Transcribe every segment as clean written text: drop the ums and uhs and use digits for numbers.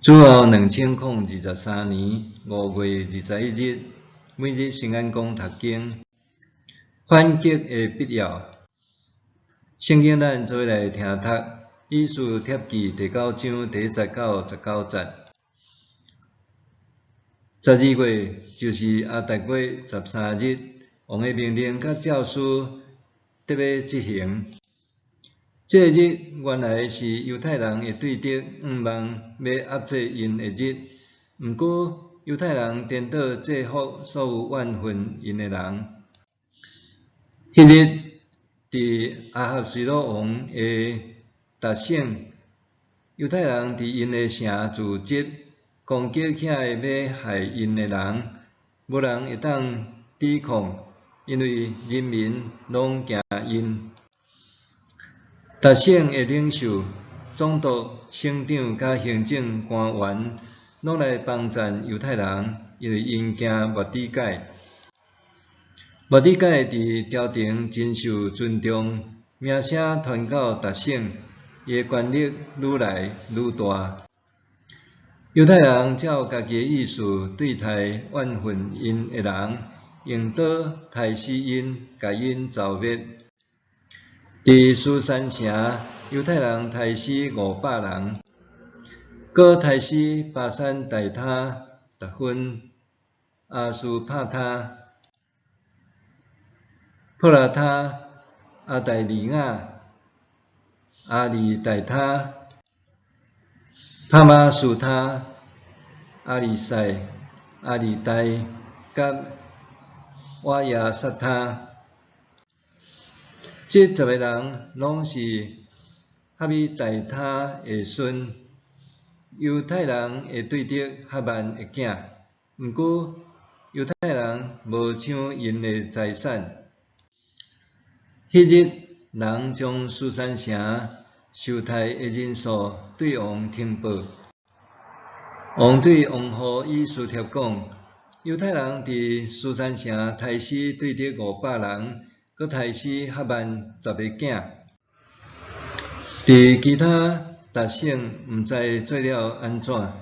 主後2023年5月21日，每日新眼光讀經，反擊的必要。聖經咱做伙來聽讀《以斯帖記》第九章第一節到十九節。12月就是亞達月十三日，王的命令佮詔書得欲執行。這日原來是猶太人的對敵向望欲壓制𪜶的日，毋過猶太人顛倒制伏所有怨恨𪜶的人。彼日，佇亞哈隨魯王的達省，猶太人佇𪜶的城聚集，攻擊遐个欲害𪜶的人，無人會當抵抗，因為人民攏驚𪜶。達省的領袖、總督、省長佮行政官員，攏來幫贊猶太人，因為𪜶驚末底改。末底改佇朝廷真受尊重，名聲傳到達省，伊的權力愈來愈大。猶太人照家己的意思對待怨恨𪜶的人，用刀刣死𪜶，共𪜶誅滅。佇書珊城，猶太人刣死500人，閣刣死巴珊大他、達芬、阿斯帕他、普拉他、亞大利雅、亞利大他、帕瑪斯他、亞利賽、亞利代佮瓦亞薩他。這十个人攏是哈米大他的孫，猶太人的對敵哈曼的囝。毋過猶太人無搶𪜶的財產。彼日，人將書珊城受刣的人數對王呈報。王對王后以斯帖講：猶太人佇書珊城刣死對敵500人。閣刣死哈曼十个囝，佇其他達省毋知做了按怎。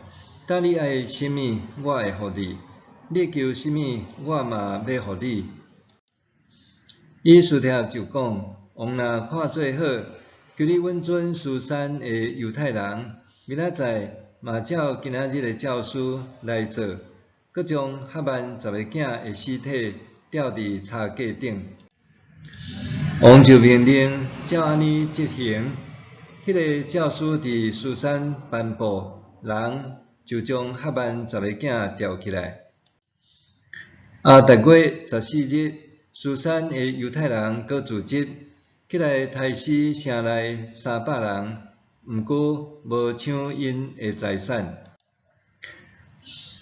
但你愛啥物，我會予你；你求啥物，我嘛欲予你。以斯帖就講：王若看做好，求你允准書珊的猶太人，明仔載嘛照今仔日的詔書來做，閣將哈曼十個囝的屍體吊佇柴架頂。王就命令照按呢執行。彼个詔書佇書珊頒布，人就將哈曼十個囝吊起來。亞達月十四日，書珊的猶太人閣聚集起來，刣死城內300人，毋過無搶𪜶的財產。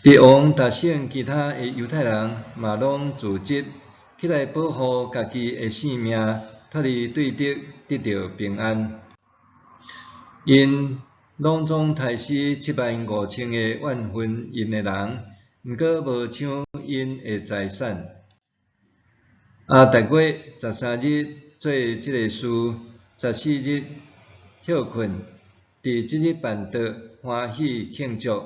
佇王達省其他的猶太人嘛攏聚集起來保護家己的性命，脫離對敵，得著平安。𪜶攏總刣死7萬5千個怨恨𪜶的人，毋過無搶𪜶的財產。亞達月十三日做這个事，十四日歇睏，佇這日辦桌歡喜慶祝。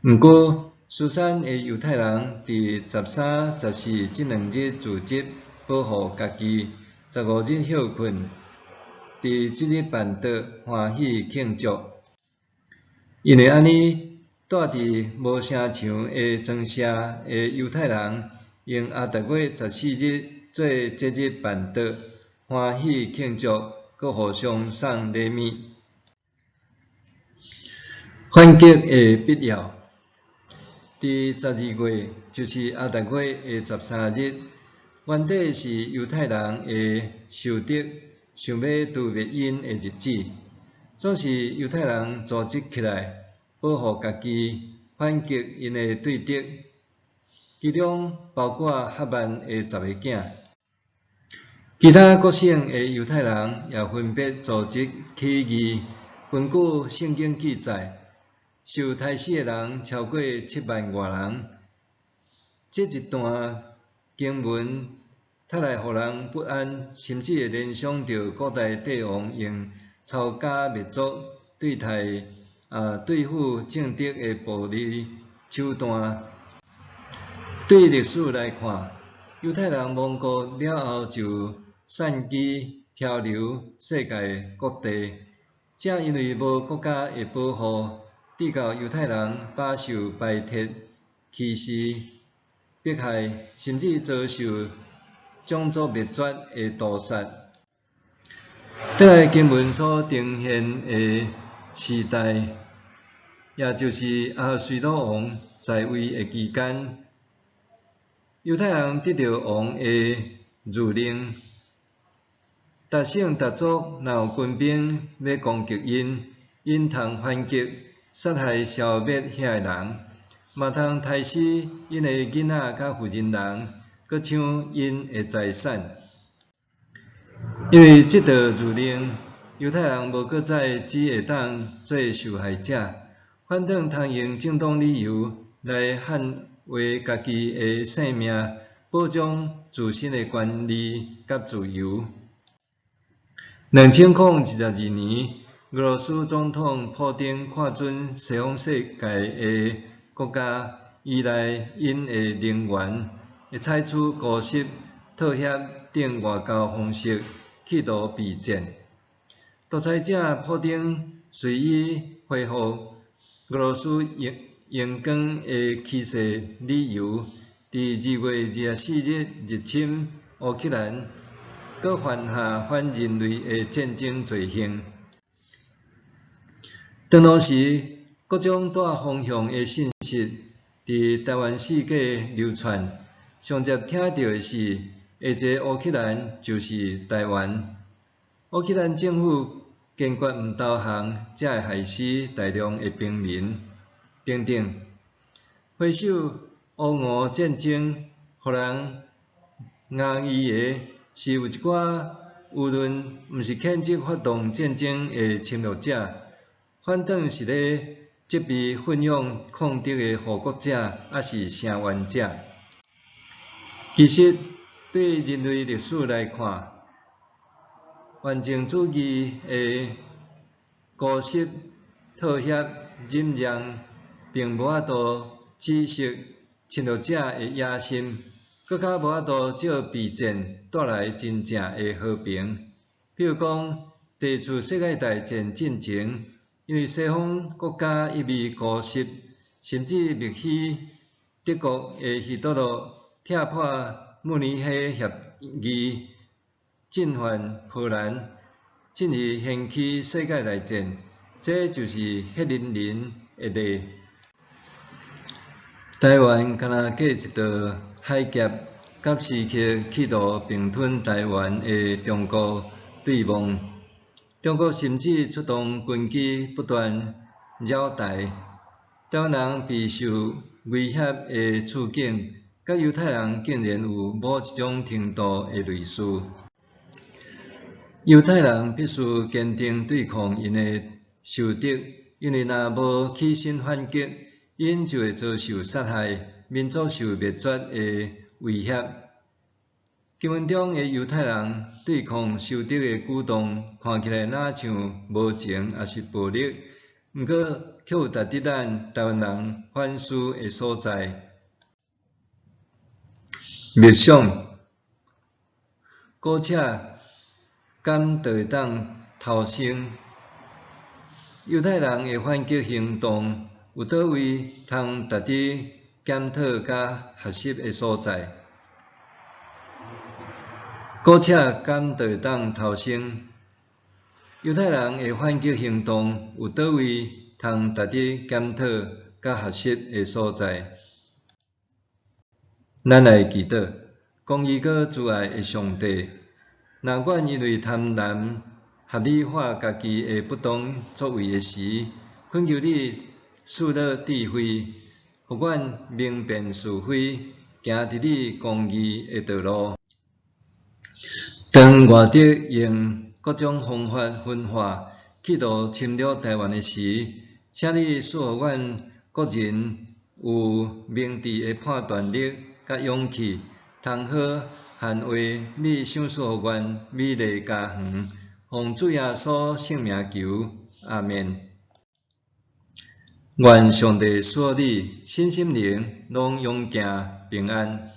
毋過，書珊的猶太人佇十三、十四這兩日聚集，保護家己；十五日歇睏，佇這日辦桌歡喜慶祝。因為按呢，住佇無城牆的莊舍的猶太人，用亞達月十四日做節日辦桌，歡喜慶祝，閣互相送禮物。反擊的必要。佇12月，就是亞達月的十三日，原底是猶太人的仇敵想欲誅滅𪜶的日子。總是猶太人組織起來，保護家己，反擊𪜶的對敵，其中包括哈曼的十个囝。其他各省的猶太人也分別組織起義。根據聖經記載，受刣死的人超過七萬外人。這一段經文讀來予人不安，甚至會聯想著古代帝王用抄家滅族對待對付政敵的暴力手段。對歷史來看，猶太人亡國了後就散居漂流世界各地，正因為無國家的保護，致到猶太人飽受排斥、歧視、迫害，甚至遭受種族滅絕的屠殺。轉來經文所呈現的時代，也就是亞哈隨魯王在位的期間，猶太人得著王的諭令，達省達族若有軍兵欲攻擊𪜶，𪜶通反擊，殺害消滅遐的人，嘛通刣死𪜶的囡仔佮婦人人，閣搶𪜶的財產。因為這道諭令，猶太人無閣再只會當做受害者，反轉通用正當理由來捍衛家己的性命，保障自身的權利佮自由。2022年，俄羅斯總統普丁看準西方世界的國家依賴𪜶的能源，會採取姑息、妥協等外交方式，企圖避戰。獨裁者普丁遂以恢復俄羅斯榮光的起誓理由，佇2月24日入侵烏克蘭，閣犯下反人類的戰爭罪行。當當時，各種帶風向的信息佇台灣四界流傳，上捷聽著的是，下一个烏克蘭就是台灣。烏克蘭政府堅決毋投降，才會害死大量的平民等等。回首烏俄戰爭，予人訝異的是有一寡輿論毋是譴責發動戰爭的侵略者，反轉是咧責備奮勇抗敵的護國者，抑是聲援者。其實，對人類歷史來看，完全主義的姑息、妥協、忍讓，並無法度止息侵略者的野心，閣較無法度藉避戰帶來真正的和平。比如講，第二次世界大戰進前，因為西方國家一味姑息，甚至默許德國的希特勒拆破慕尼黑協議，進犯波蘭，進而掀起世界大戰。這就是血淋淋的例。台灣敢若隔一道海峽，佮時刻企圖併吞台灣的中國對望。中國甚至出動軍機不斷擾台，台灣人備受威脅的處境，佮猶太人竟然有某一種程度的類似。猶太人必須堅定對抗𪜶的仇敵，因為若無起身反擊，𪜶就會遭受殺害、民族受滅絕的威脅。經文中的猶太人對抗仇敵的舉動，看起來若像無情抑是暴力，毋過卻有值得咱台灣人反思的所在。默想，苟且敢就會當逃生？猶太人的反擊行動，有佗位通值得檢討佮學習的所在？苟且敢就會當逃生？猶太人的反擊行動，有佗位通值得檢討佮學習的所在？咱來祈禱，公義閣慈愛的上帝，若阮因為貪婪合理化家己的不當作為的時，懇求你賜予智慧，予阮明辨是非，行佇你公義的道路。當外敵用各種方法分化，企圖侵略台灣的時，請你賜予阮國人有明智的判斷力佮勇氣，通好捍衛你賞賜予阮美麗家園。奉主耶穌聖名求，阿們。願上帝賜予你身心靈攏勇健平安。